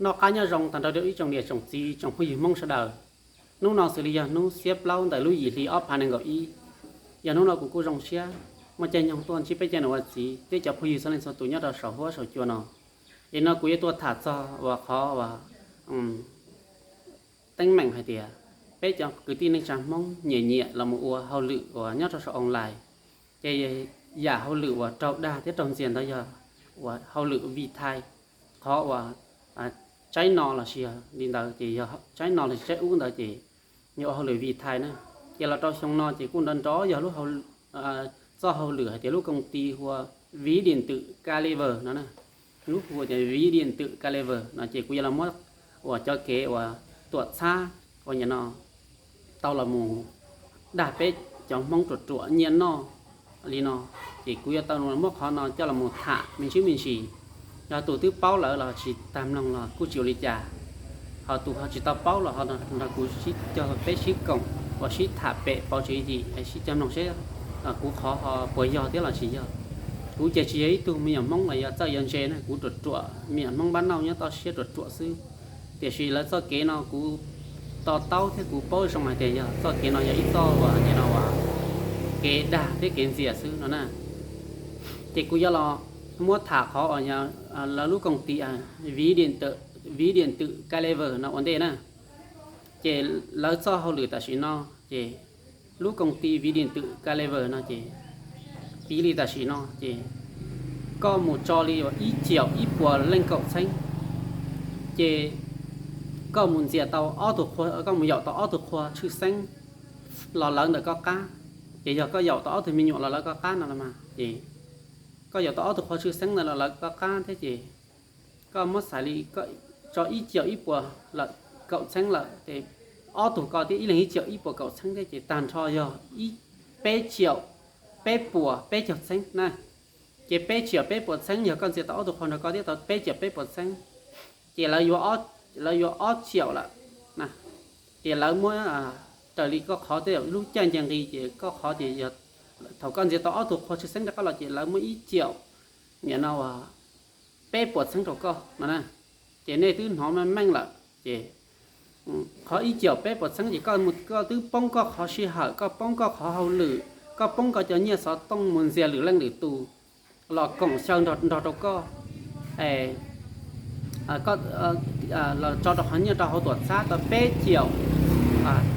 Noj qab nyob zoo tag nrho rau ib tsoom niam tsoom txiv tsoom phooj ywg Hmoob sawv daws. Hnub no xws li yog hnub xiab plaub ntawm lub yim hli ob phav nees nkaum ib. Yog hnub no kuv kuj zoo siab muaj caij nyoog tuaj ntsib peb cov niam ua txiv thiab cov phooj ywg txhua leej txhua tus nyob rau saum huab saum cua no. Es no kuv yuav tuaj tham txog uas qhov uas teeb meem hais tias peb cov kwv tij neej tsa Hmoob nyiam nyiam los mus ua hauj lwm uas nyob rau saum online, ces yam hauj lwm uas raug dag thiab raug ntxias ntawd yog uas hauj lwm vij thai. Qhov uas tsaib no lossis yog li ntawd ces yog tsaib no lossis tsaib ub ntawd ces yog ua hauj lwm vij thai na. Ces los rau xyoo no ces kuj nrov nrov yog lub txoj hauj lwm hais tias lub koom ti hu ua Vis Diam Twm Kaliver no na. Lub hu ua tias Vis Diam Twm Kaliver no ces kuv yuav los muab uas cov kev uas tuam txhab uas nim no tau los mus dag peb cov Hmoob ruam ruam nyiaj noj li no, ces kuv yuav tau muab qhov no coj los mus tham me ntsis me ntsis. Yog tus twb paub lawm los tsis tag mloog los kuj tsis ua li cas, ho tus ho tsis tau paub los ho nrog kuv sib cog peb sib koom uas sib tham pem pauv tswv yim es sib cog mloog seb kuv qhov ho puas yog thiab los tsis yog. Kuv ces tsis yog ib tug me nyuam Hmoob los yog txawj yuav ntse na, kuv ruam ruam me nyuam Hmoob npab nauj nyob toj siab ruam ruam xwb. Tiam sis lawv txoj kev no kuv to taub thiab kuv paub zoo hais tias yog txoj kev no yog ib txoj uas nim no uas kev dag thiab kev ntxias xwb no na. Ces kuv yuav los muab tham qhov uas lawv lub koom ti Vis Diam Twm, Vis Diam Twm Kaliver no ua ntej na. Ces lawv txoj hauj lwm tam sim no ces lub koom ti Vis Diam Twm Kaliver no ces piv li tam sim no ces koj mus tso li uas ib ciaum ib puas leej kaum txheeb, ces koj mus ntxias tau ob tug qhua, koj mus yaum tau ob tug qhua tshwj xeeb los lawv ntawm koj qab. Ces yog koj yaum tau ob tug me nyuam los lawv koj qab no los mas ces koj yaum tau ob tug qhua tshwj xeeb ntawd los lawv koj qab thiab ces koj muab xaiv li tso ib ciaum ib puas lawm, kaum txheeb lawm ces ob tug ko thiab ib leeg ib ciaum ib puas kaum txheeb thiab ces tag nrho yog peb ciaum peb puas peb caug txheeb na. Ces peb ciaum peb puas txheeb yog koj ntxias tau ob tug qhua nrog koj thiab tau peb ciaum peb puas txheeb, ces lawv yuav ob ciaum lawm. Ces lawv muab raws li koj qhov tej lub caij nce nqi ces koj qhov ces yog thaum koj ntxias tau ob tug qhua tshwj xeeb rov qab los ces lawv muab ib ciaum nim no uas peb puas txheeb rau koj no na. Ces nej twb hnov meej meej lawm ces qhov ib ciaum peb puas txheeb ces koj mus koj twb poob koj qhov sij hawm, koj poob koj qhov hauj lwm, koj poob koj cov nyiaj xov tooj mus ntxias lwm leej lwm tus los koom xyaw nrog rau koj, los tso rau qhov nyiaj rau hauv tuam txhab tau peb ciaum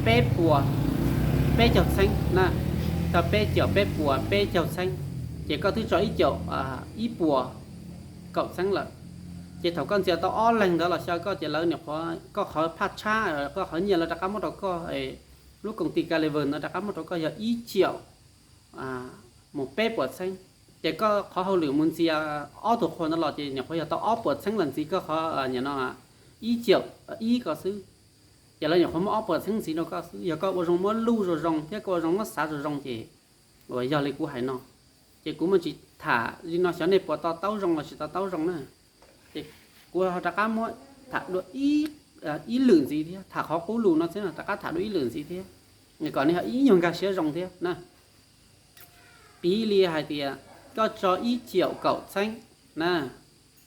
peb puas peb caug txheeb na, tau peb ciaum peb puas peb caug txheeb, ces koj twb tso ib ciaum ib puas kaum txheeb lawm. Ces thaum koj ntxias tau ob leeg ntawd los xyaw koj ces lawv nim qhuav koj qhov phaj tshab, koj qhov nyiaj lawv rov qab muab rau koj, lub koom ti Kaliver ntawd rov qab muab rau koj yog ib ciaum mus peb puas txheeb. Ces koj qhov hauj lwm mus ntxias ob tug qhua ntawd los ces nim qhuav yog tau ob puas txheeb los ntxiv koj qhov nim no ib ciaum ib ko xwb. Ces lawv nyuam qhuav muab ob puas txheeb ntxiv rau koj xwb, yog koj ua zoo muab luj zoo zoo thiab koj ua zoo muab xav zoo zoo ces uas yog li kuv hais no. Ces kuv muaj tsis tham li no xyov nej puas to taub zoo los tsis to taub zoo na. Ces kuv ho rov qab muab tham dua ib lwm ntxiv thiab, tham qhov qub lus no xwb rov qab tham dua ib lwm ntxiv thiab, kom nej ho ib nyuag nkag siab zoo thiab na. Piv li hais tias koj tso ib ciaum kaum txheeb na,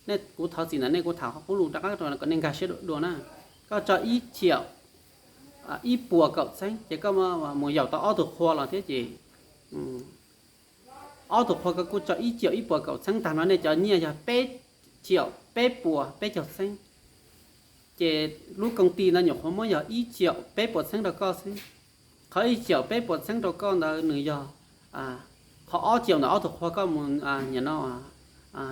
nej kuv thov txim ntawm nej kuv tham qhov qub lus rov qab kom nej nkag siab dua na. Koj tso ib ciaum ib puas kaum txheeb ces koj mus yaum tau ob tug qhua los thiab ces ob tug qhua koj kuj tso ib ciaum ib puas kaum txheeb tag no nej cov nyiaj yog peb ciaum peb puas peb caug txheeb. Ces lub koom ti ntawd nyuam qhuav muab yog ib ciaum peb puas txheeb rau koj xwb. Qhov ib ciaum peb puas txheeb rau koj ntawd nws yog qhov ob ciaum ntawm ob tug qhua koj mus nim no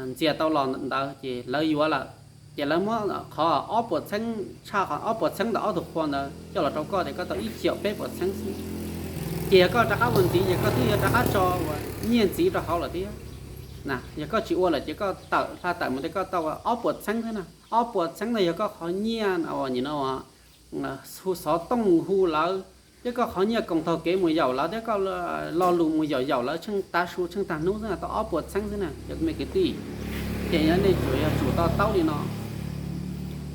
ntxias tau los ntawd ces lawv yuav lawm. Ces lawv muab qhov ob puas txheeb tshaj qhov ob puas txheeb ntawm ob tug qhua ntawd coj los rau koj ces koj tau ib ciaum peb puas txheeb xwb. Ces yog koj rov qab ua ntxiv ces koj twb yuav rov qab tso uas nyiaj ntxiv rau hauv lawm thiab. Yog koj tsis ua lawm ces koj tawm hla tawm mus tej koj tau ob puas txheeb thiab na. Ob puas txheeb ntawd yog koj qhov nyiaj uas nim no hu xov tooj hu lawv thiab koj qhov nyiaj koom taug kev mus yaum lawv thiab koj lo lus mus yaum yaum lawv tsheej tav su tsheej tag hnub xwb tau ob puas txheeb xwb na cov me kwv tij. Ces yog nej tsuas yog tsum to taub li no,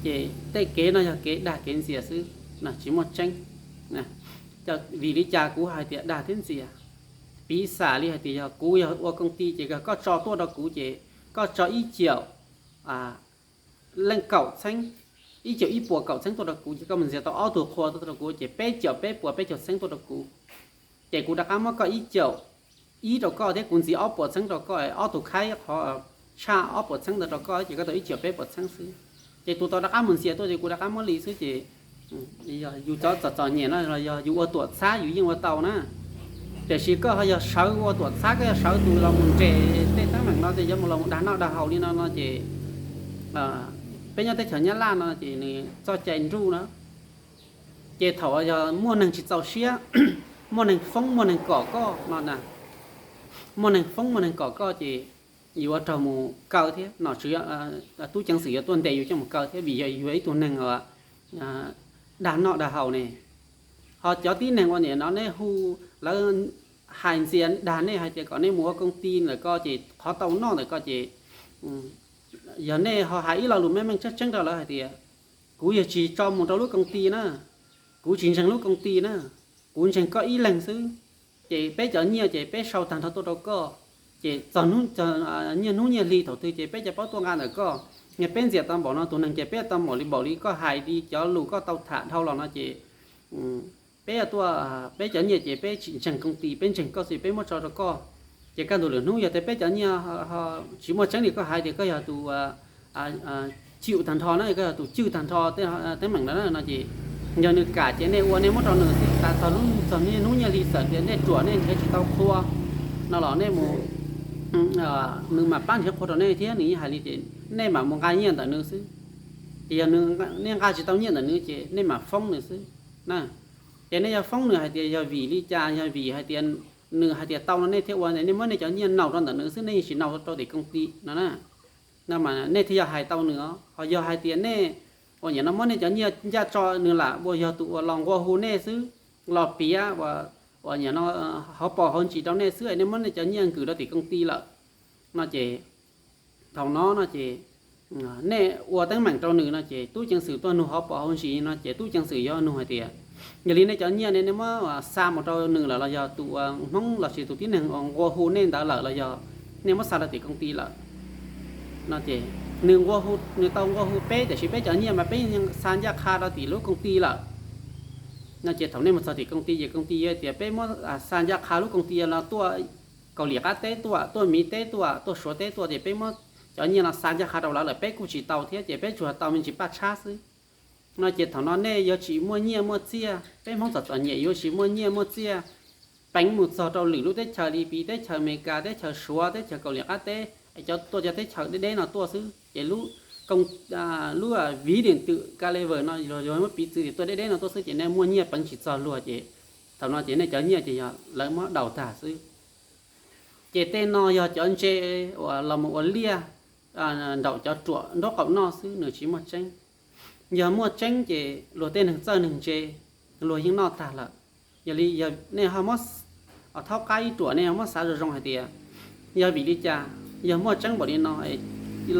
ces tej kev no yog kev dag kev ntxias xwb, tsis muaj tseeb. Vim li cas kuv hais tias dag thiab ntxias? Piv xam li hais tias yog kuv yog ua koom ti ces koj tso tuaj rau kuv ces koj tso ib ciaum leej kaum txheeb, ib caum ib puas kaum txheeb tuaj rau kuv, ces koj mus ntxias tau ob tug qhua tuaj rau kuv, ces peb caum peb puas peb caug txheeb tuaj rau kuv. Ces kuv rov qab muab koj ib caum ib rau koj thiab kuv ntxias ob puas txheeb rau koj, ob tug khaib qhov tshaj ob puas txheeb ntawd rau koj, ces koj tau ib caum peb puas txheeb xwb. Ces tus tau rov qab mus ntxias tuaj ces kuv rov qab muab li xwb ces yus cov txom txom nyem no los yog yus ua tuam txhab yus yeej ua tau na. Tiam sis koj ho yog sawv ua tuam txhab, koj yog sawv tus los mus nres tej teeb meem no ces yuav mus los mus dag noj dag haus li no no ces peb nyob teb chaws Nyab Laj no ces nws txoj cai nruj na. Ces thaum yog muaj neeg tsis txaus siab, muaj neeg foob muaj neeg kom koj no na, muaj neeg foob muaj neeg kom koj ces yuav raug mus kaw thiab no, tub ceev xwm yuav tuaj ntes yus coj mus kaw thiab vim yog yus yog ib tug neeg dag noj dag haus ne. Ho cov tib neeg uas nim no nej hu, lawv hais ntxias dag nej hais tias kom nej mus ua koom ti ntawm ko ces qhov tau noj ntawm ko ces yog nej ho hais ib lo lus meej meej tseeb tseeb rau lawv hais tias kuv yog tsis tso mus rau lub koom ti na, kuv tsis ntseeg lub koom ti na, kuv ntseeg koj ib leeg xwb, ces peb cov nyiaj ces peb sau tag nrho tuaj rau koj, ces txog hnub nyiaj hnub nyiaj hli thaum twg ces peb cov paub tuaj nqa ntawm koj. Yog peb ntxias tau npaum no tus neeg ces peb tau npaum li npaum li koj hais li cov lus koj tau tham dhau los no ces peb tuaj, peb cov nyiaj ces peb tsis ntseeg koom ti, peb ntseeg koj xwb peb muab tso rau koj. Ces kaj ntug lwm hnub yog tias peb cov nyiaj tsis muaj tseeb li koj hais tias koj yog tus chwj tag nrho na, koj yog tus cwj tag nrho teeb meem ntawd no ces yog nws kam ces nej ua nej muab rau nws xwb, tas txog lub txog niaj hnub nyiaj hli txawm tias nej ruam nej nrhiav tsis tau qhua no los nej mus, nws mam pab nrhiav qhua rau nej thiab nws yeej hais li ces nej mam mus nqa nyiaj ntawm nws xwb. Ces yog nej nqa tsis tau nyiaj ntawm nws ces nej mam foob nws xwb na. Ces nej yuav foob nws hais tias yog vim li cas, yog vim hais tias nws hais tias tau no nej thiaj ua, nej muab nej cov nyiaj naus rau ntawm nws xwb, nej yeej tsis naus rau tim koom ti no na. No mas nej thiaj yog hais tau nws os. Ho yog hais tias nej uas nim no muab nej cov nyiaj ncaj tso nws lam uas yog tus uas los nqua hu nej xwb, los piav uas nim no hauv paus hauv ntsis rau nej xwb, nej muab nej cov nyiaj nkwm rau tim koom ti lawm no ces thaum no no ces nej ua teeb meem rau nws no ces tub ceev xwm tuaj nug hauv paus hauv ntsis no ces tub ceev xwm yuav nug hais tias yog li nej cov nyiaj ne nej muab xa mus rau nws lawm los yog tus uas Hmoob lossis tus tib neeg uas nqua hu nej ntawd lawm los yog nej muab xa rau tim koom ti lawm no ces nws nqua hu, nws tau nqua hu peb tiam sis peb cov nyiaj mas peb xa ncaj qha rau tim lub koom ti lawm no ces thaum nej mus txog tim koom ti ces koom ti yuav tias peb muab xa ncaj qha lub koom ti no tuaj Kaus Lim qab teb tuaj, tuaj Miv teb tuaj, tuaj Suav teb tuaj ces peb muab cov nyiaj no xa ncaj qha rau lawv lawm peb kuj tsis tau thiab ces peb tsuas tau me ntsis paj tshab xwb no ces thaum no nej yuav tsis muaj nyiaj muaj txiaj, peb Hmoob txom txom nyem yuav tsis muaj nyiaj muaj txiaj, peev mus txog rau lwm lub teb chaws li piv teb chaws Amelikas, teb chaws Suav, teb chaws Kaus Lim qab teb, cov tuaj cov teb chaws deb deb no tuaj xwb ces lub, lub viv điện tử Clever no yog muab piv txwv tias tuaj deb deb no tuaj xwb ces nej muaj nyiaj peev tsis txog luag ces thaum no ces nej cov nyiaj ces yog lawv muab daus tag xwb. Ces tej no yog cov ntse uas los mus ua liaj nraum cov ruam nraub qaum noj xwb, nws tsis muaj tseeb. Yog muaj tseeb ces luag tej neeg txawj neeg ntse luag yeej noj tag lawm. Yog li nej ho muab, thaub qab ib ruam nej ho muab xav zoo zoo hais tias yog vim li cas, yog muaj tseeb npaum li no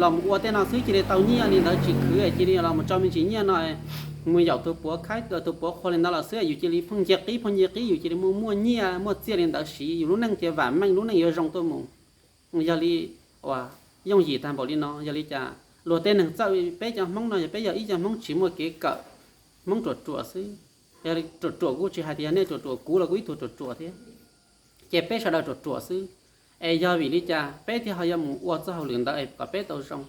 los mus ua tej no xwb cia li tau nyiaj li ntawd tsis khwv cia li los mus tso me ntsis nyiaj no mus yaum tus puav khaib tus puav qhua li ntawd los xwb yus cia li pheej nce qib pheej nce qib yus cia li muaj muaj nyiaj muaj txiaj li ntawd siv yus lub neej cia vam meej lub neej yuav zoo tuaj mus. Yog li uas yooj yim tag npaum li no yog li cas luag tej neeg txawj, peb cov Hmoob no yog peb yog ib cov Hmoob tsis muaj kev kawm, Hmoob ruam ruam xwb. Yog li ruam ruam kuv tsis hais tias yog nej ruam ruam, kuv los kuv ib tug ruam ruam thiab. Ces peb sawv daws ruam ruam xwb. Es yog vim li cas peb thiaj ho yuav mus ua txoj hauj lwm ntawd kom peb tau zoo?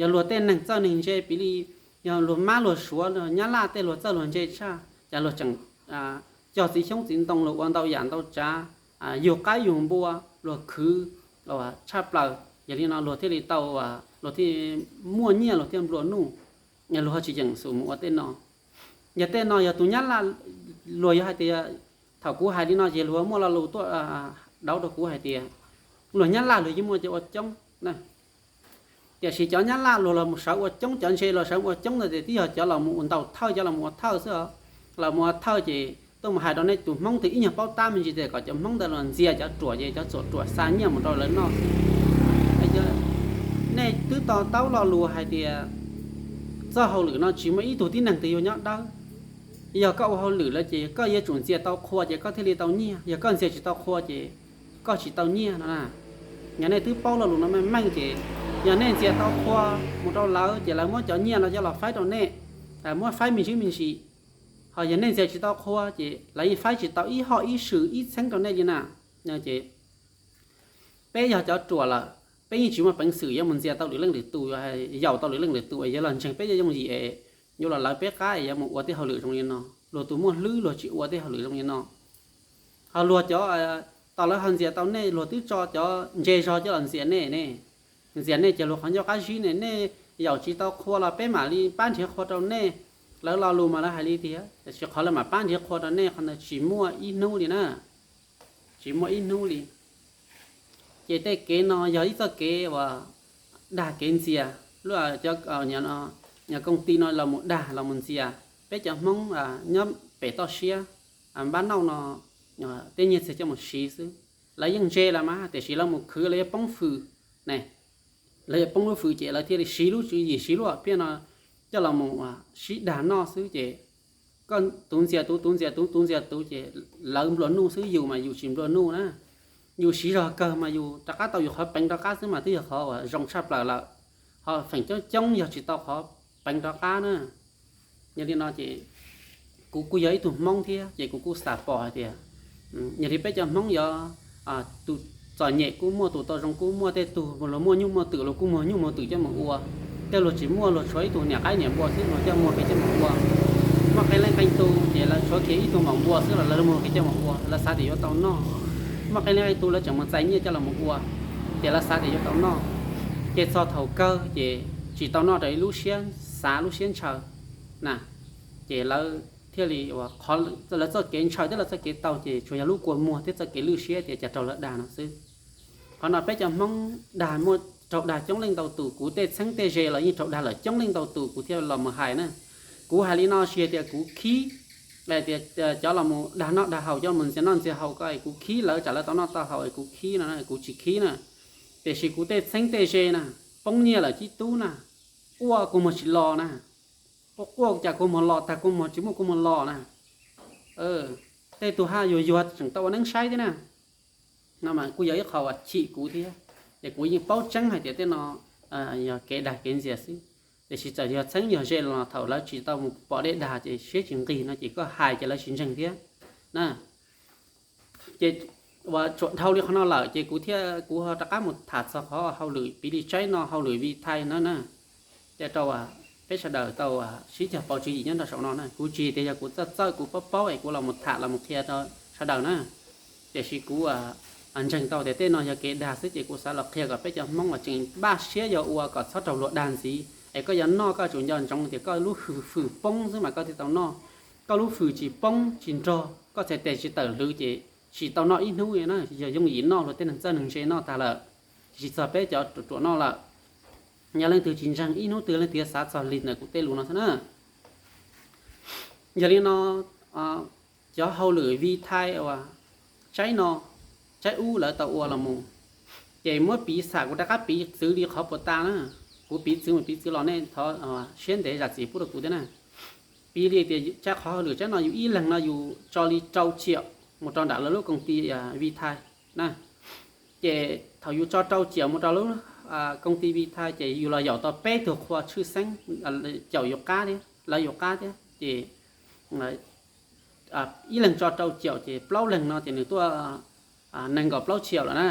Yog luag tej neeg txawj neeg ntse piv li yog luag Mab luag Suav luag Nyab Laj tej luag txawj luag ntse tshaj, cas luag tseem cog txiv xyoob txiv ntoo luag ua ntau yam ntau tsav, yug qaib yug npua luag khwv tshaj plaws. Yog li no luag thiaj li tau, luag thiaj muaj nyiaj luag thiaj nplua nuj. Luag ho tsis ceem xus mus ua tej no. Yog tej no yog tus Nyab Laj, luag yuav hais tias, thaum kuv hais li no ces luag muaj lo lus tuaj dauv rau kuv hais tias luag Nyab Laj luag yeej muaj cov ua coob na. Tiam sis cov Nyab Laj luag los sawv ua coob, cov ntse los sawv ua coob ntawd ces twb yog cov los mus ua ntaus thawj, cov los mus ua thawj xwb os. Los mus ua thawj ces tuaj mus hais rau nej tus Hmoob twg ib nyuag paub tab me ntsis tias kom cov Hmoob ntawd los ntxias cov ruam ces cov ruam txav nyiaj mus rau lawv noj xwb. Nej twb to taub lo lus hais tias txoj hauj lwm no tsis muaj ib tug tib neeg twg yuav nyob dawb. Yog koj ua hauj lwm lawm ces koj yuav tsum ntxias tau qhua ces koj thiaj li tau nyiaj, yog koj ntxias tsis tau qhua ces koj tsis tau nyiaj no na. Yog nej twb paub lo lus no meej meej ces yog nej ntxias tau qhua mus rau lawv ces lawv muab cov nyiaj no coj los faib rau nej. muab faib me ntsis me ntsis. Ho yog nej ntxias tsis tau qhua ces lawv yeej faib tsis tau ib hoj ib swm ib txheeb rau nej li na. Ces peb yog cov ruam lawm, peb yeej tsis muaj peev xwm yuav mus ntxias tau lwm leej lwm tus, yaum tau lwm leej lwm tus es yuav los ntseeg peb cov yooj yim es yuav los lawv peb qab es yuav mus ua tej hauj lwm zoo li no. Luag tus muaj hlwb luag tsis ua tej hauj lwm zoo li no. Ho luag cov, tos lawv ho ntxias tau nej, luag twb tso cov ntse zog coj los ntxias nej ne. Ntxias nej ces luag qhov ncauj qab zib ne, nej yaum tsis tau qhua los peb mam li pab nrhiav qhua rau nej. Lawv lo lus mas lawv hais li tiag, tiam sis qhov lawv mam pab nrhiav qhua rau nej qhov ntawd tsis muaj ib hnub li na. Tsis muaj ib hnub li. Ces tej kev no yog ib txoj kev uas dag kev ntxias, lub, cov, cov koom ti no los mus dag los mus ntxias peb cov Hmoob nyob pem toj siab npab nauj no, tej nyiaj txiag coj mus siv xwb. Lawv yeej ntse lawm mas tiam sis lawv mus khwv lawv yuav poob fws ne. Lawv yuav poob lub fws ces lawv thiaj li siv lub tswv yim siv lub hom phiaj no coj los mus sib dag noj xwb ces koj tus ntxias tus, tus ntxias tus, tus ntxias tus ces lawv nplua nuj xwb, yus mas yus tsis nplua nuj na. Yus siv zog kawg mas yus rov qab tau yus qhov peev rov qab xwb mas twb yog qhov uas zoo tshaj plaws lawm. Ho feem coob coob yog tsis tau qhov peev rov qab na. Yog li no ces kuv kuj yog ib tug Hmoob thiab ces kuv kuj xav pom hais tias, yog li peb cov Hmoob yog tus txom nyem kuj muaj, tus tau zoo kuj muaj, tej tug luag muaj nyuj muaj twm luag kuj muag nyuj muag twm coj mus ua. Tej luag tsis muaj luag tshuav ib tug niam qaib niam npua xwb luag coj muag kiag coj mus ua. Muaj qee leej qee tus ces lawv tshuav kiag ib tug maum npua xwb los lawv muag kiag coj mus ua, lawv xav tias yuav tau noj. Muaj qee leej qee tus lawv tseem mus txais nyiaj coj los mus ua, ces lawv xav tias yuav tau noj. Ces txog thaum kawg ces tsis tau noj raws li lub siab xav lub siab ntshaw na. Ces lawv thiaj li, lawv txoj kev ntshaw thiab lawv txoj kev tau ces tsuas yog lub kua muag thiab txoj kev lwj siab tias cas raug lawv dag no xwb. Qhov no peb cov Hmoob dag muaj raug dag coob leej ntau tus, kuv tej txheeb tej ze los yeej raug dag lawm coob leej ntau tus kuv thiaj los mus hais na. Kuv hais li no tsis yog tias kuv khib, tias cov los mus dag noj dag haus, cov los mus ntxias noj ntxias haus ko es kuv khib lawv tsam lawv tau noj tau haus es kuv khib no, kuv tsis khib na. Tiam sis kuv tej txheeb tej ze na, poob nyiaj lawm tib tug na, quaj kua muag tsis los na, quaj quaj cas kua muag los tag, kua muag tsis muaj kua muag los na. Tej tus haj yuag yuag tseem tau ua neeb saib thiab na. No mas kuj yog ib qho uas chim kuv thiab, ces kuv yeej paub tseeb hais tias tej no yog kev dag kev ntxias xwb. Tiam sis txawm yog txheeb yog ze los thaum lawv tsis tau mus pom dej dag ces siab tsis nqig no ces koj hais ces lawv tsis ntseeg thiab na. Ces uas tsuas dhau li qhov no lawm ces kuv thiaj, kuv ho rov qab mus tham txog qhov hauj lwm piv li tsaib no, hauj lwm Vitae no na. Ces rau peb sawv daws tau sib cog pauv tswv yim nyob rau saum no na. Kuv tsis tias yog kuv txawj txawj, kuv paub paub es kuv los mus tham los mus qhia rau sawv daws na. Tiam sis kuv ntseeg tau tias tej no yog kev dag xwb ces kuv xav los qhia kom peb cov Hmoob uas tseem npaj siab yog ua kom txhob raug luag dag ntxiv es koj yuav noj koj tsum nco ntsoov tias koj lub hws fws poob xwb mas koj thiaj tau noj. Koj lub fws tsis poob tsis nrog, koj txhais tes tsis tawm hlwv ces tsis tau noj ib hnub na. Yog yooj yim noj luag tej neeg txawj neeg ntse noj tag lawm, tsis txog peb cov ruam ruam noj lawm. Yog leej twg tsis ntseeg ib hnub twg leej twg xav txog li ntawm kuv tej lus no xwb na. Yog li no, cov hauj lwm Vitae uas tsaib no, tsaib ub lawv tau ua los mus, ces muab piv xam kuv rov qab piv txwv li qhov puas tas na. Kuv piv txwv mus piv txwv los nej thov siab ntev zam txim pub rau kuv thiab na. Piv li tias tsaib qhov hauj lwm tsaib no yus ib leeg no yus tso li rau tsiaum mus rau nram lawv lub koom ti Vitae na. Ces thaum yus tso rau tsiaum mus rau lub koom ti Vitae ces yus los yaum tau peb tug qhua tshwj xeeb, caum yus qab thiab lawv yus qab thiab ces ib leeg tso rau tsiaum ces plaub leeg no ces nws tuaj nees nkaum plaub tsiaum lawm na.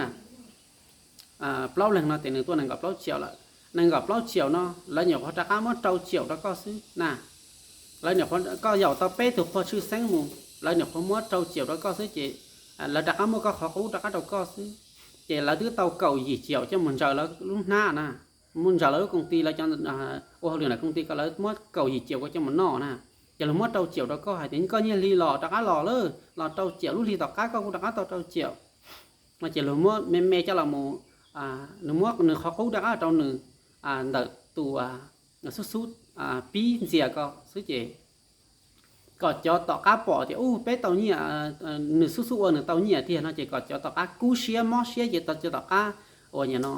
Plaub leeg no ces nws tuaj nees nkaum plaub tsiaum lawm. Nees nkaum plaub tsiaum no lawv nyuam qhuav rov qab muab rau tsiaum rau koj xwb na. Lawv nyuam qhuav, koj yaum tau peb tug qhua tshwj xeeb mus, lawv nyuam qhuav muab rau tsiaum rau koj xwb ces lawv rov qab muab koj qhov qub rov qab rau koj xwb. Ces lawv twb tau kaum yim tsiaum coj mus ntsaws lawv lub hnab na. Mus ntsaws lawv lub koom ti, lawv cov ua hauj lwm ntawm koom ti ko lawv muab kaum yim tsiaum ko coj mus noj na. Ces luag muab rau tsiaum rau koj hais tias koj nyiaj hli los rov qab los lawm, los rau tsiaum lub hli tom qab koj kuj rov qab tau rau tsiaum. No ces luag muab me me coj los mus, nws muab nws qhov qub rov qab rau nws ntawm tus xub xub pib ntxias ko xwb ces kom cov tom qab pom tias ub peb tau nyiaj, nws xub xub ua nws tau nyiaj tiag no ces kom cov tom qab kub siab mob siab ces tau cov tom qab uas nim no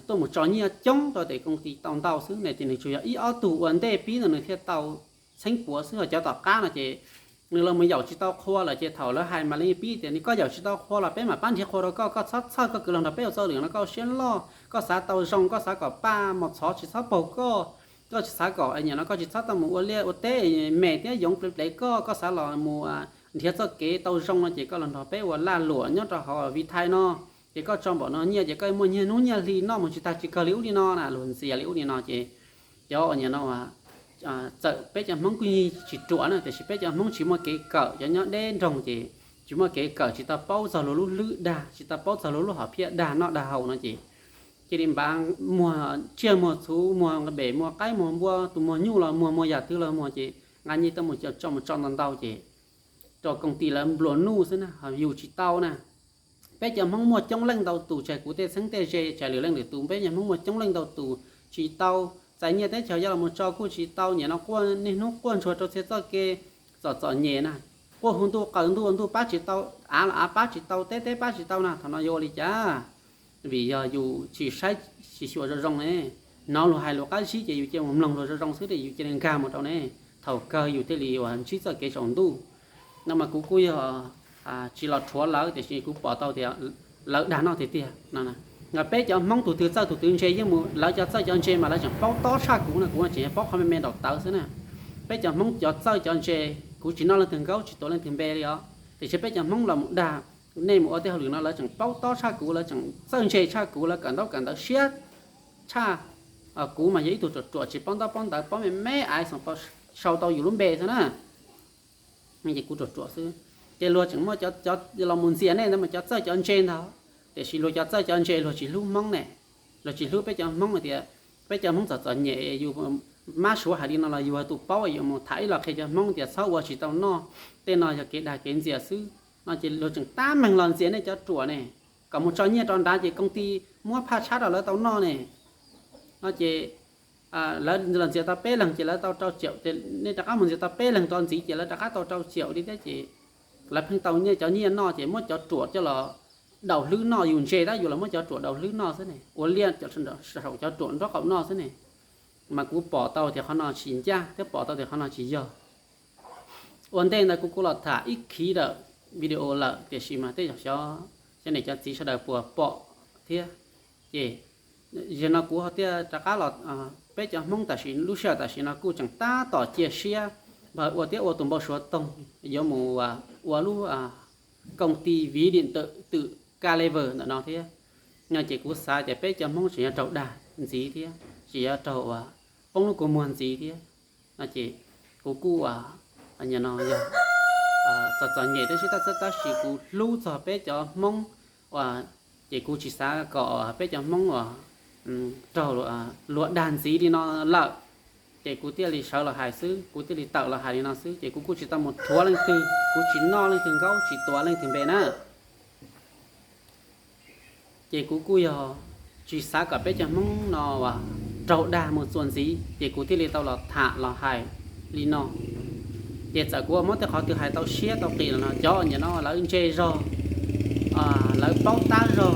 tuaj mus tso nyiaj coob rau tes koom ti tau ntau xwb ne. Ces nws tsuas yog ib ob tug ua ntej pib ntawd nws thiaj tau txheeb puav xwb. Ho cov tom qab no ces nws los mus yaum tsis tau qhua lawm ces thaum lawv hais mas lawv yeej pib tias koj yaum tsis tau qhua los peb mam pab nrhiav qhua rau koj, koj txhob txhawj, koj kwv los nrog peb ua txoj hauj lwm no koj ua siab loj, koj xav tau zoo, koj xav kom paj mos txhov tsis txhob paug koj, Koj tsis xav kom nim no koj tsis txhob tau mus ua liaj ua teb, me thiab yoov plev plev koj, koj xav los mus nrhiav txoj kev tau zoo no ces koj los nrog peb ua lag luam nyob rau hauv Vitae no, ces koj tso npaum no nyiaj ces koj muaj nyiaj hnub nyiaj hli noj mus tsis tag tsis kawg li ub li no na, luag ntxias li ub li no ces cov nim no txawm peb cov Hmoob kuj yeej tsis ruam na, tiam sis peb cov Hmoob tsis muaj kev kawm, cov nyob deb nroog ces tsis muaj kev kawm, tsis tau paub txog luag lub hlwb dag, tsis tau paub txog luag lub hom phiaj dag noj dag haus no ces cia li npav muag tsiaj muag txhuv, muag nqe pem muag qaib muag npua, tus muag nyuj los muag, muag yam twg los muag ces nqa nyiaj tuaj mus tso mus tso ntau ntau ces rau koom tij lawv nplua nuj xwb na, yus tsis tau na. Peb cov Hmoob muaj coob leej ntau tus, tsis hais kuv tej txheeb tej ze, tsis hais lwm leej lwm tus, peb cov Hmoob muaj coob leej ntau tus tsis tau, txais nyiaj teb chaws coj los mus tso kuj tsis tau, nim no quaj niaj hnub quaj ntsuag rau txhia txoj kev txom txom nyem na, quaj hu ntuj qaws ntuj, ntuj pab tsis tau, av los av pab tsis tau, teb teb pab tsis tau na, thaum no yuav ua li cas? Vim yog yus tsis saib tsis xyuas zoo zoo ne, hnov luag hais luag qab zib ces yus cia mus mloog luag zoo zoo xwb ces yus cia li nkag mus rau ne, thaum kawg yus thiaj li uas ntsib txoj kev tsaus ntuj. No mas kuv kuj yog tsis los rhuav lawv, tiam sis kuv pom tau tias lawv dag noj tiag tiag no. Peb cov Hmoob tus twg txawj tus twg ntse yeej mus, lawv cov txawj cov ntse mas lawv tseem paub tob tshaj kuv no, kuv no tseem paub qhov me me ntaus tawv xwb na. Peb cov Hmoob cov txawj cov ntse, kuv tsis noj leej twg nkaub tsis tuav leej twg npe li os, tiam sis peb cov Hmoob los mus dag, nej mus ua tej hauj lwm no lawv tseem paub tob tshaj kuv, lawv tseem txawj ntse tshaj kuv, lawv kawm ntaub kawm ntawv siab tshaj kuv mas yog ib tug ruam ruam tsis paub ntaub paub ntawv, paub me me aiv xoo sau tau yus lub npe xwb na. Ces kuv ruam ruam xwb, ces luag tseem muaj cov los mus ntxias nej ntawd mas cov txawj cov ntse ntag, tiam sis luag cov txawj cov ntse luag tsis hlub Hmoob ne, luag tsis hlub peb cov Hmoob hais tias peb cov Hmoob txom txom nyem, yus mab suav hais li no los yus tus paub yuav mus tham ib los qhia cov Hmoob tias txhob ua tsis tau noj, tej no yog kev dag kev ntxias xwb no ces luag tseem tab meeg los ntxias nej cov ruam ne, kom mus tso nyiaj rau nrad ces koom tij muab phaj tshab rau lawv tau noj ne. No ces lawv los ntxias tau peb leeg ces lawv tau rau caum, nej rov qab mus ntxias tau peb leeg rau ntxiv ces lawv rov qab tau rau caum li thiab ces lawv pheej tau nyiaj, cov nyiaj noj ces muab cov ruam coj los daus hlwb noj, yus ntse tab yus los muab cov ruam daus hlwb noj xwb ne, ua liaj saum cov ruam nraub qaum noj xwb ne. Mas kuv pom tau tias qhov no tsis ncaj thiab pom tau tias qhov no tsis yog. Ua ntej ntawd kuv kuj los tham ib khiv daim video lawm, tiam sis mas tej zaum xyov cov niam cov txiv sawv daws puas pom thiab. Ces yog no kuv thiaj rov qab los, peb cov Hmoob tam sim lub sij hawm tam sim no kuj tseem tab tom cia siab npawg ua tiab ua tus npau suav toog yuav mus ua lub koom ti viv dim twm twm ka lever ntawm no thiab. No ces kuv xav tias peb cov Hmoob tseem yuav raug dag ntxiv thiab, tseem yuav raug poob lub kua muag ntxiv thiab. No ces kuv kuj, no yog txom txom nyem tab sis tab txhawb tab sis kuv hlub txog peb cov Hmoob, ces kuv tsis xav kom peb cov Hmoob uas raug luag dag ntxiv li no lawm. Ces kuv thiaj li sawv los hais xwb, kuv thiaj li tawm los hais li no xwb, ces kuv kuj tsis tau mus rhuav leej twg, kuv tsis noj leej twg nkaub tsis tuav leej twg npe na. Ces kuv kuj yog tsis xav kom peb cov Hmoob no raug dag mus txuas ntxiv, ces kuv thiaj li tau los tham los hais li no. Ces txawm kuv muab tej qhov twg hais tau siab tau qis los no, cov nim no lawv ntse zog, lawv paub tab zog,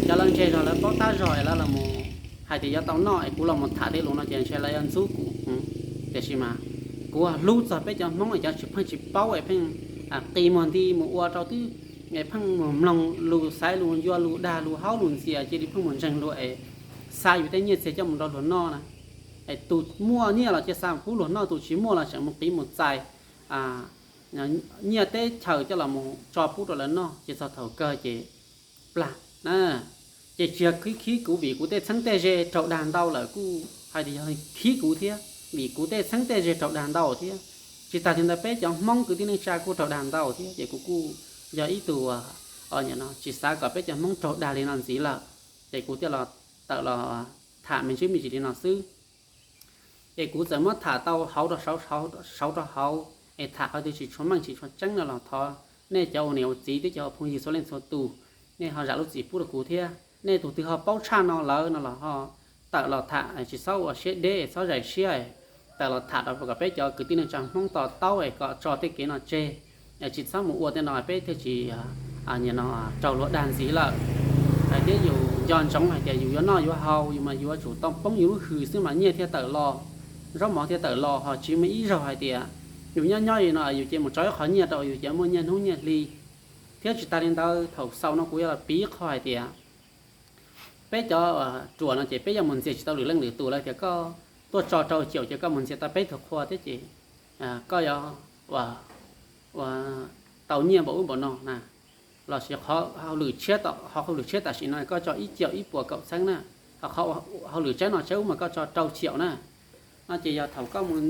cov lawv ntse zog lawv paub tab zog es lawv los hais tias yuav tau noj es kuv los mus tham tej lus no ces ntshe lawv yuav ntxub kuv. Tiam sis mas kuv hlub txog peb cov Hmoob es cov tsis pheej tsis paub es pheej qi muag nti mus ua rau twb, pheej mus mloog lus xaiv lus ncua lus dag lus haub lus ntxias cia li pheej mus ntseeg luag es xa yus tej nyiaj txiag coj mus rau luag noj na. Es tus muaj nyiaj los cia xa pub luag noj, tus tsis muaj los tseem mus qiv mus txais nyiaj teb chaws coj los mus tso pub rau lawv noj, ces txog thaum kawg ces plag na. Ces tsis yog khib khib kuv vim kuv tej txheeb tej ze raug dag ntau lawm kuj hais tias yog khib kuv thiab, vim kuv tej txheeb tej ze raug dag ntau thiab. Tsis tas li ntawd peb cov Hmoob kwv tij neej tsa kuj raug dag ntau thiab, ces kuv kuj yog ib tug tsis xav kom peb cov Hmoob raug dag li no ntxiv lawm, ces kuv thiaj los tawm los tham me ntsis me ntsis li no xwb. Ces kuv txawm muab tham tau hauv rau saud, saud rau hauv, es tham qhov twg tsis tshua meej tsis tshua tseeb no los thov nej cov ua niam ua txiv thiab cov ua phooj ywg txhua leej txhua tus, nej ho zam lub txim pub rau kuv thiab. Nej tus twg ho paub tshaj no lawm no los ho tawm los tham, tsis txhob ua siab deb, txhob zais siab, tawm los tham rau kom peb cov kwv tij neej tsa Hmoob to taub es kom tso tej kev no tseg, tsis txhob mus ua tej no peb thiaj tsis nim no raug luag dag ntxiv lawm. Hais tias yus nco ntsoov hais tias yus yuav noj yuav haus, yus mas yuav tsum tau poob yus lub hws xwb mas nyiaj thiaj tawm los, zaub mov thiaj tawm los, ho tsis muaj ib zaug hais tias yus nyob nyob li no yus cia mus tso ib qho nyiaj rau yus cia muaj nyiaj hnub nyiaj hli. Thiab tsis tas li ntawd thaum xaus no kuv yuav los piv qho hais tias Peb cov ruam no ces peb yuav mus ntxias tsis tau lwm leej lwm tus lawm tias koj tuaj tso rau caum ces koj mus ntxias tau peb tug qhua thiab ces koj yuav ua tau nyiaj npaum ub npaum no na. Los sis qhov hauj lwm tshiab, qhov hauj lwm tshiab tam sim no koj tso ib caum ib puas kaum txheeb na, ho qhov hauj lwm tsaib no tsaib ub mas koj tso rau caum na. No ces yog thaum koj mus,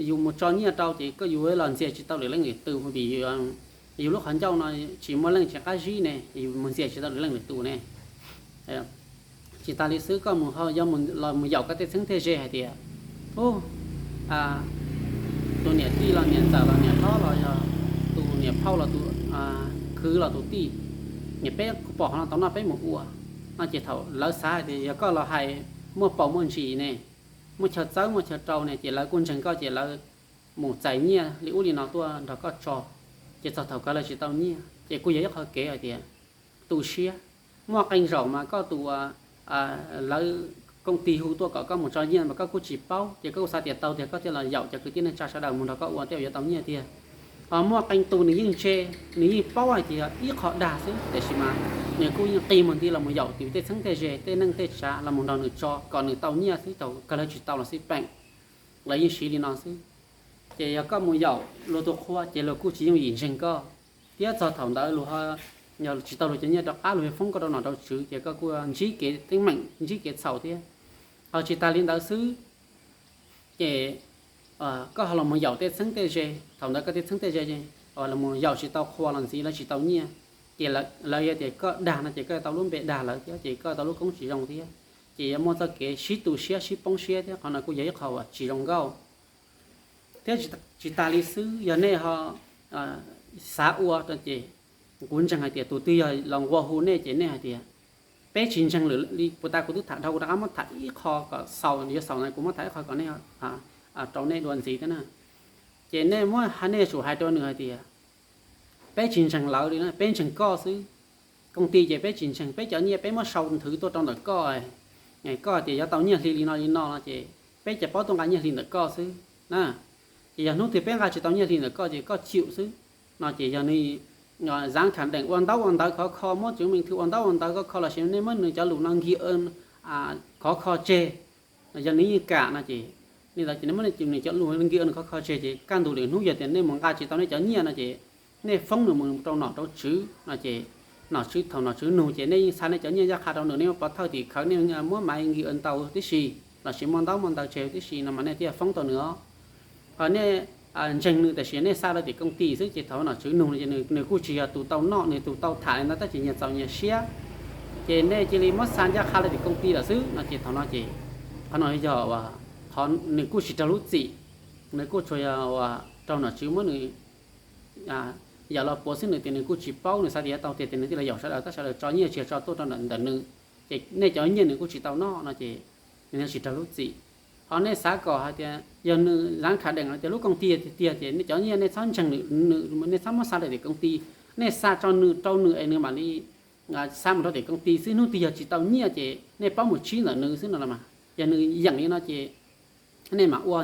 yus mus tso nyiaj rau ces koj yus los ntxias tsis tau lwm leej lwm tus vim yus lub qhov ncauj no tsis muaj leej tsis qab zib ne, yus mus ntxias tsis tau lwm leej lwm tus ne. Tsis tas li xwb, koj mus los mus yaum koj tej txheeb tej ze hais tias, ub, tus niam tij los niam ntxawm los niam hlob los yog tus niam phauj los tus khwv los tus tij, niam peb kuv pom qhov no tau noj peb mus ua. No ces thaum lawv xav hais tias yog koj los hais muaj paus muaj ntsis ne, muaj chaw txawb muaj chaw rau ne ces lawv kuj ntseeg koj ces lawv mus txais nyiaj li ub li no tuaj nrog koj tso. Ces txog thaum kawg lawv tsis tau nyiaj ces kuj yog ib qho kev hais tias tu siab. Muaj qee zaum mas koj tus, lawv koom tis hu tuaj kom koj mus tso nyiaj mas koj kuj tsis paub ces koj kuj xav tias tau tiag koj thiaj los yaum cov kwv tij neej tsa sawv daws mus nrog koj ua tej uas yuav tau nyiaj tiag. Ho muaj qee tus nws yeej ntse, nws yeej paub hais tias ib qho dag xwb tiam sis mas nws kuj yeej qi mus nti los mus yaum tus tej txheeb tej ze tej neej tej tsav los mus nrog nws tso kom nws tau nyiaj xwb, thaum kawg lawv tsis tau los xij peem, lawv yeej siv li no xwb. Ces yog koj mus yaum luag tus qhua ces luag kuj tsis yooj yim ntseeg koj, thiab txog thaum ntawd luag yog tsis tau luag cov nyiaj rov qab luag yuav foob koj rau nom rau tswv ces koj kuj ntsib kev teeb meem ntsib kev txhaum thiab. Ho tsis tas li ntawd xwb, ces koj ho los mus yaum tej txheeb tej ze, thaum ntawd koj tej txheeb tej ze los mus yaum tsis tau qhua los ntxiv lawv tsis tau nyiaj, ces lawv yog tias koj dag no ces koj tau lub npe dag lawv thiab ces koj tau lub koob tsis zoo thiab, ces yuav muaj txoj kev sib tu siab sib poob siab thiab qhov no kuj yog ib qho uas tsis zoo nkauj. Thiab tsis tas li xwb, yog nej ho xav ua no ces kuv ntseeg hais tias tus twg yog los nqua hu nej ces nej hais tias peb tsis ntseeg lwm li puas tas, kuv twb tham dhau, kuv rov qab muab tham ib qho kom xaus, yuav xaus no kuv muab tham ib qho kom nej, rau nej dua ntxiv thiab na. Ces nej muab, nej yuav tsum hais rau nws hais tias peb tsis ntseeg lawv li na, peb ntseeg koj xwb. Koom tis ces peb tsis ntseeg, peb cov nyiaj peb muab sau nthwv tuaj rau ntawm koj, koj tias yuav tau nyiaj hli li no li no no ces peb cov paub tuaj nqa nyiaj hli ntawm koj xwb na. Ces yog hnub twg peb nqa tsis tau nyiaj hli ntawm koj ces koj chịu xwb. No ces yog nws zav kham deem ua ntaub ua ntawv khov kho, muab chứng minh thư ua ntaub ua ntawv khov kho los sis nej muab nws cov lus no nki khov kho tseg, yog nws yeej kam no ces, nej muab nws cov lus nki khov kho tseg ces kaj ntug lwm hnub yog tias nej mus nqa tsis tau nej cov nyiaj no ces nej foob nws mus rau nom rau tswv no ces nom tswv, thaum nom tswv nug ces nej yeej xa nej cov nyiaj ncaj qha rau nws, nej muab pov thawj tim khawv, nej muab maiv nki ntau tib si los sis muaj ntaub muaj ntawv tseg tib si no mas nej thiaj foob tau nws os. Ho nej ntseeg nws tab sis nej xa rau tim koom tis xwb ces thaum nom tswv nug ces nws kuj tsis yog tus tau noj, nws tus tau tham li ntawd tab sis nyias txaus nyias siab. Ces nej cia li muab xa ncaj qha rau tim koom tis lawm xwb no ces thaum no ces qhov no yog uas qhov nws kuj tsis raug lub txim, nws kuj tsuas yog uas raug nom tswv muab nws yam los puav xwb, nws tias nws kuj tsis paub, nws xav tias yuav tau tiag tias nws thiaj los yaum sawv daws tab sawv daws tso nyiaj tsis tso tuaj rau ntawm nws, ces nej cov nyiaj nws kuj tsis tau noj no ces nws tsis raug lub txim. Ho nej xav kom hais tias yog nws zav kham deem hais tias lub koom tis tiag tiag ces nej cov nyiaj nej txhob ntseeg nws, nej txhob muab xa rau tim koom tis, nej xa tso nws rau nws es nws mam li xa mus rau tim koom tis xwb. Hnub twg yog tsis tau nyiaj ces nej paub mus tsib ntawm nws xwb no los mas. Yog nws yeem li no ces nej mam ua,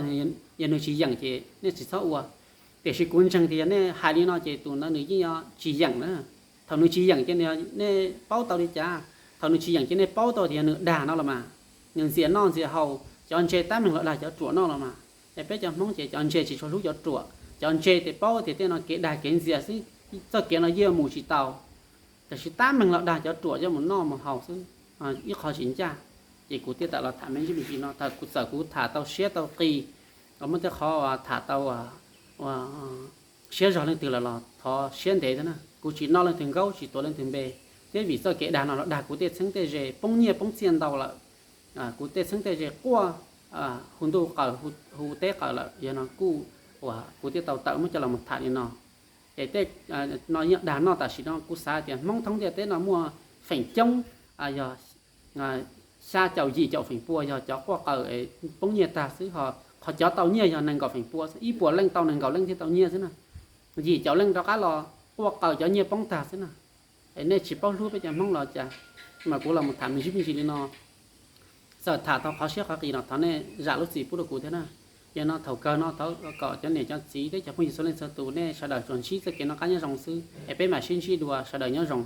yog nws tsis yeem ces nej tsis txhob ua. Tiam sis kuv ntseeg tias yog nej hais li no ces tus ntawd nws yeej yuav tsis yeem na. Thaum nws tsis yeem ces nej paub tau li cas? Thaum nws tsis yeem ces nej paub tau tias yog nws dag no los mas. Nws ntxias noj ntxias haus, cov ntse tab meeg los dag cov ruam noj los mas. Es peb cov Hmoob ces cov ntse tsis tshua hlub cov ruam, cov ntse ces paub tias tej no kev dag kev ntxias xwb, txoj kev no yeej mus tsis tau. Tab sis tab meeg los dag cov ruam coj mus noj mus haus xwb. Ib qho tsis ncaj, ces kuv thiaj tawm los tham me ntsis me ntsis no. Thaum kuv txawm kuv tham tau siab tau qis, muaj tej qhov tham tau siab zog leej twg lawm los thov siab ntev thiab na. Kuv tsis noj leej twg nkaub, tsis tuav leej twg npe, thiab vim txoj kev dag no los dag kuv tej txheeb tej ze poob nyiaj poob txiaj ntau lawm. Kuv tej txheeb tej ze quaj hu ntuj qaws hu teb qaws lawm, yog no kuj uas kuv thiaj tau tawm muab coj los mus tham li no. Ces tej no yog dag noj tam sim no kuv xav tias Hmoob thoob ntiaj teb no muaj feem coob yog xya caum yim caum feem pua yog cov quaj qaws poob nyiaj tag xwb, ho qhov cov tau nyiaj yog nees nkaum feem pua xwb, ib puas leej tau nees nkaum leej thiaj tau nyiaj xwb na. Yim caum leej rov qab los quaj qaws cov nyiaj poob tag xwb na. Es nej tsis paub hlub peb cov Hmoob los cas? Mas kuv los mus tham me ntsis me ntsis li no, txawm tham tau qhov siab qhov qis no thov nej zam lub txim pub rau kuv thiab na. Yog no thaum kawg no thov kom cov niam cov txiv thiab cov phooj ywg txhua leej txhua tus nej sawv daws tsuas ntsib txoj kev noj qab nyob zoo xwb es peb mam sib ntsib dua, sawv daws nyob zoo.